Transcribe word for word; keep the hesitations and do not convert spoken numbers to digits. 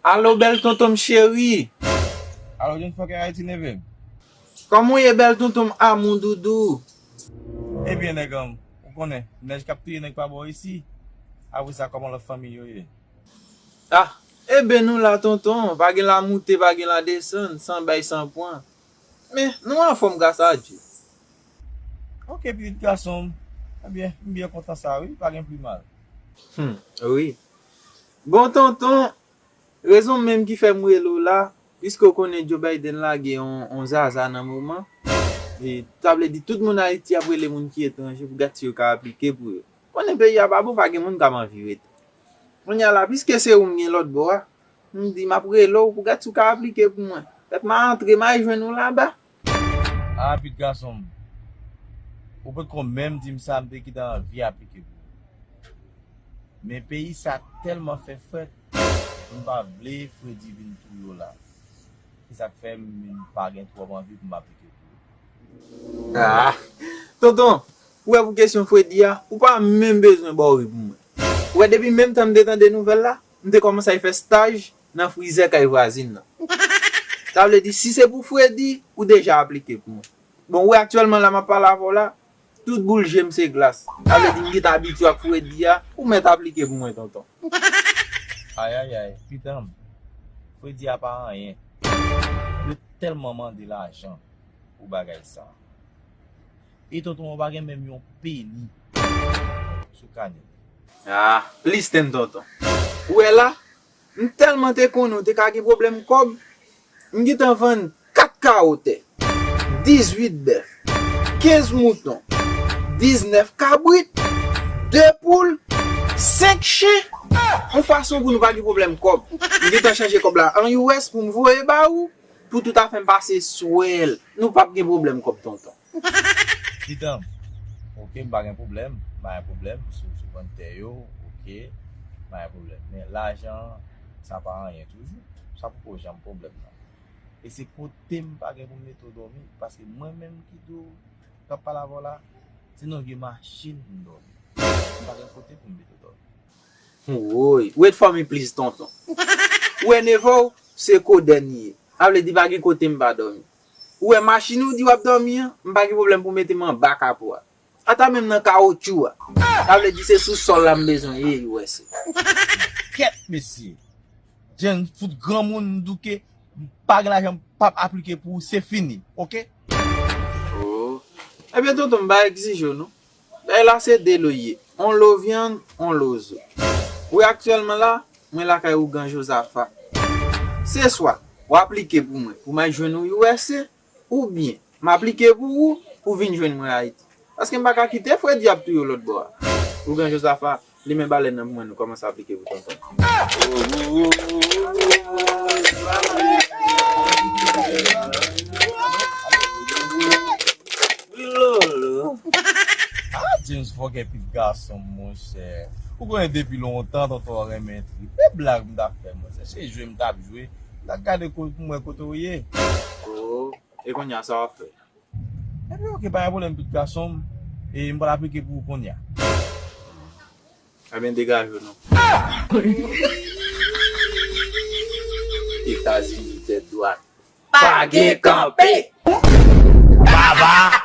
Alo, bèl tonton m cheri. Alo, John Fucker Haiti, neve m. Kòman w ye, bèl tonton m, amou doudou? Ebyen, nèg an m, ou konnen, nèj k ap touye nèg pa bò isi. Apre sa, kòman lòt fanmi yo ye? Ah, ebyen nou la, tonton, pa gen la moute, pa gen la desann, san bay, san pran. Men, nou anfòm, gras a Dye. Ok, pitit gason m. Ebyen, m byen kontan sa, wi, pa gen pli mal. Hmm, wi. Bon, tonton, rezon menm ki fè m rele w la, piske w konnen Joe Biden lage yon, yon zaza nan moman, e sa vle di tout moun Ayiti ap rele moun ki etranje pou gad si yo ka aplike pou yo. Konnen peyi a pa bon, pa gen moun k ap anvi rete. Kounye a la, piske se ou m gen lòt bò a, m di m ap rele w pou gad si w ka aplike pou mwen. Pèt m a antre, m a jwenn ou laba. Ah, pitit gason m. Ou potko menm di m sa, m te gentan anvi aplike pou ou. Men peyi sa tèlman fè frèt, m pa vle Fredi vin touye w la. Se sa k fè m pa gen twòp anvi pou m aplike pou ou. Ah, tonton, ou wè pou kesyon Fredi a, ou pa menm bezwen ba w ri pou mwen. Ou wè depi menm tan m te tande nouvèl la, m te kòmanse al fè staj nan frizè kay vwazin nan. Sa vle di, si se pou Fredi, ou deja aplike pou mwen. Bon, ou wè aktyèlman la m ap pale avè w la, tout boul je m se glas. Sa vle di, m gentan abitye ak Fredi a, ou mèt aplike pou mwen, tonton. Ayayay, pitan m, Fredi a pa anyen. Yo tèlman mande lajan pou bagay sa. E tonton, ou pa gen menm yon peni sou kanè. Ah, plis tenn, tonton. Ou wè la, m tèlman te konnen w te ka gen pwoblèm kòb, m gentan vann kat kawo tè, dizuit bèf, kenz mouton, diznèf kabrit, de poul, senk chen, yon fason pou nou pa gen pwoblèm kòb. M gentan chanje kòb la an U S pou m voye ba ou, pou tout afè m pase swèl. Nou p ap gen pwoblèm kòb, tonton. Pitan m, ok, m pa gen pwoblèm, m pa gen pwoblèm, si w, si w vann tè yo, ok, m pa gen pwoblèm. Men lajan, sa pa anyen toujou. Sa poko janm pwoblèm nan. E se kote m pa gen pou m mete w dòmi, paske mwen menm ki di w, k ap pale avè w la, se nan vye machin m dòmi. M pa gen kote pou m mete w dòmi. Woy, ou ret fòme plis, tonton. Ou wè nevè w, se kodèn li ye. Sa vle di pa gen kote m pa dòmi. Ou wè machin ou di w ap dòmi an, m pa gen pwoblèm pou mete m anba kapo a. Ata menm nan kawotchou a. Sa vle di se sou sòl la m bezwen ye, U S A. Kèt, mesye. Jan fout granmoun douke, m pa gen lajan, m p ap aplike pou ou, se fini, ok? Oh. Ebyen, tonton, m pa egzije w, non. Bagay la se de lo ye. On lo vyann, on lo zo. Wi, aktyèlman la, mwen lakay ougan Jozafa. Se swa w aplike pou mwen, pou m al jwenn ou U S A, oubyen m aplike pou ou, pou w vin jwenn mwen Ayiti. Paske m pa ka kite Fredi ap touye w lòt bò a. Ougan Jozafa, limen balèn nan pou mwen, nou kòmanse aplike pou tonton. Lolo. Ah, James Fòkè, pit gason, monchè. Ou konnen depi lontan, tonton renmen trip. E blag m t ap fè, monchè. Se jwe m t ap jwe. M t ap gade ko-, pou m wè kote w ye. Oh, e kounye a, sa w ap fè? Ebyen, ok, pa gen pwoblèm, pit gason m. E m pral aplike pou ou kounye a. Ebyen, degaje w non. Etazini, tèt dwat. Pa gen kanpe! Baba!